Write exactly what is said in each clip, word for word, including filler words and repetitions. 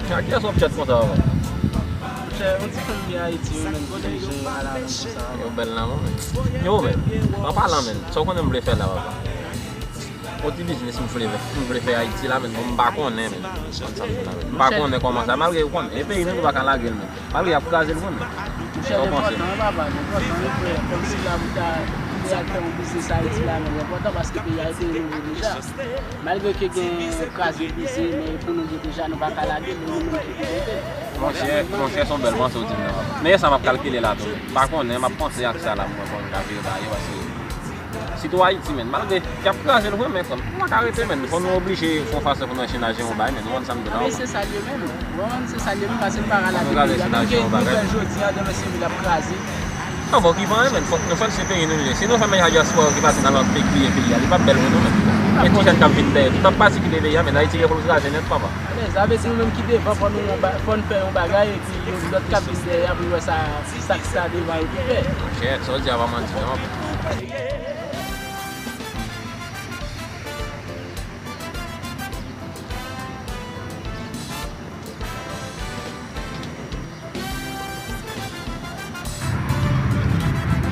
A kiyès w ap chat konsa, papa? Monchè, yon ti fanm ki Ayiti, wi, menm ki vin jwe a la menm konsa, papa. Yo bèl nan mwen, men. Yo, men, an palan, men, sa w konnen m vle fè la, papa? Yon ti biznis m vle fè, m vle fè Ayiti la, men, bon, m pa konnen, men. Konn sa m di la, men. M pa konnen kòman sa, malgre ou konnen, e peyi nou, nou pa ka lage l, men. Malgre y ap kraze l, konnen. Monchè, l enpòtan, wi, papa, l enpòtan, wi, frè. Kòmsi la, pou ta, pou ta al fè yon biznis Ayiti la, men, l enpòtan paske peyi a, e peyi nou ye deja. Malgre ke gen kraze brize, men pou nou ye deja, nou pa ka lage l, nou menm ki pou rete. Monchè, monchè, se yon bèl panse w di m nan. Men sa m ap kalkile la tou. M pa konnen, m ap panse ak sa la, mwen konn ka vire bagay yo, paske sitou Ayiti, men, malgre y ap kraze l vre, men frè m, nou pa ka rete, men, fò nou oblije fè yon fason pou nou enchinaje yon bagay, men, nou konn sa m di la. Men se sa l ye menm. Bon, se sa l ye menm, paske nou pa ka lage peyi a. Menm ke nou fè l jodi a, demen se vin l ap kraze. An bon, ki pa anyen, men, fòk nou fè l se peyi nou l ye. Si nou fè menm jan dyaspora ki pati nan lòt peyi, kriye peyi a, li p ap bèl pou nou, men. E ti jèn k ap vin dèyè tou, t ap pati kite peyi a, men Ayiti gen pou l kraze nèt, papa. Men sa vle di nou menm ki devan, fò nou, fò n fè yon bagay, epi lòt k ap vin dèyè a pou yo wè sa, sa k sa devan yo ki fè. Monchè, sa w di a pa manti non.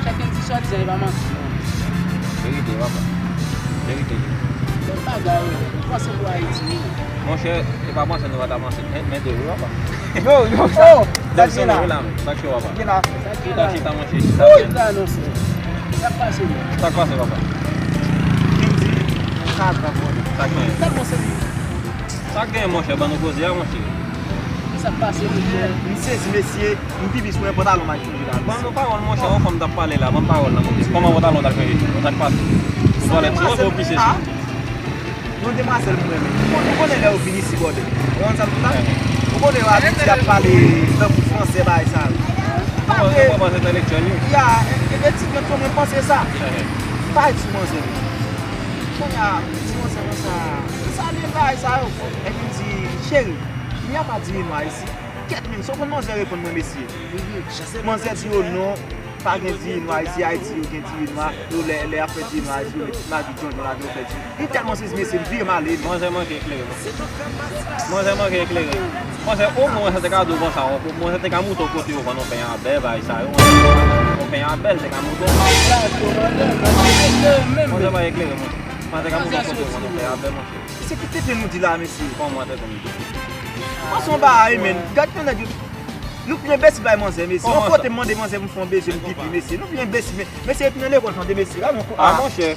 Chak gen ti sòti, e pa manti non. Verite, papa. Verite. Bèl bagay, wi. Panse pou Ayiti, wi. Monchè, e pa panse nou pa t avanse. Men, men de wi, papa. Yo, yo, sa, oh, sa k gen la? Sa k cho, papa? Gen la. Chita, chita, monchè, chita. Wi, la non, sè. Sa k pase, wi? Sa k pase, papa? Sa k gen? Sa k gen, monchè? Ban nou koze a, monchè. Sa k pase, monchè? M sezi, mesye. M pipi sou mwen, pantalon m al chanje la. Ban nou pawòl, monchè, yon fanm t ap pale la, ban m pawòl la, monchè. Kòman pantalon w t al chanje sou mwen? Sa k pase? Ou twalèt sou mwen, ou pise sou mwen? Yon demwazèl m renmen. Ou konnen lè yo vin isi, bòdè. Ou konn sa m di la? Ou konnen yo abitye ap pale tankou fransè, bagay sa yo. M pa vle. Yo, e, e, etidyan tou mwen panse sa. M pa ret sou manzè. Kounye a, m di manzè konsa, m salye bagay sa yo. Epi m di, cheri, il n'y a pas d'Urinois ici. Kèt, men, sa w konn manzè reponn mwen, mesye? Manzè di yo non, pa gen diri nwa isi, Ayiti yo gen diri nwa, yo lè, lè y ap fè diri nwa, yo met ti magi djondjon ladan, yo fè diri. M tèlman sezi, mesye, m vire m ale. Manzè manke eklere m. Manzè manke eklere m. Manzè, omwen, mwen te ka di w konsa, mwen te ka montre w kote yo vann yon pen a bè, bagay sa yo. Yon pen a bè, l te ka montre w. Manzè pa eklere m. Mwen te ka montre w kote yo vann yon pen a bè, monchè. Se ki tenten nou di la, mesye. Kòman tenten nou di? Panse yon bagay, men. Gad jan nèg yo. Nou plen bèsi bay manzè, mesye. Yon kote m mande manzè pou m fè yon bezwen m pipi, mesye. Nou plen bèsi, men. Mesye, epi nan lekòl, tande, mesye. Gad yon kou. Ah, monchè.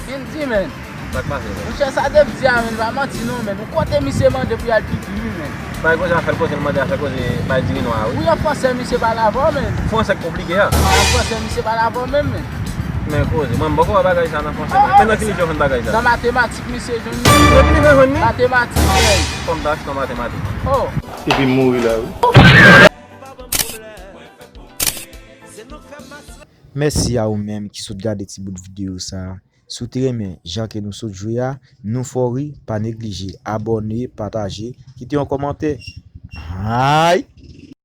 Vin di, men. Sa k pase, men? Monchè, sa depi di a, men, pa manti, non, men. Yon kote misye mande pou y al pipi, wi, men. Bay koze a fè l koze, l mande a fè koze, bay diri nwa, wi. Wi, an fransè, misye pale avè w, men. Fransè k konplike a. An fransè, misye pale avè w menm, men. Men koze, mwen m poko wè bagay sa nan fransè, men. Men nan ki liv yo jwenn bagay sa? Nan matematik, misye jwenn li. Nan ki liv yo jwenn li? Matematik, men. Fanm ta achte yon matematik. Oh. Epi m mouri la, wi. Mèsi a ou menm ki sot gade ti bout videyo sa. Si w te renmen jan ke nou sot jwe a, nou fè w ri, pa neglije abòne, pataje, kite yon kòmantè. Ay!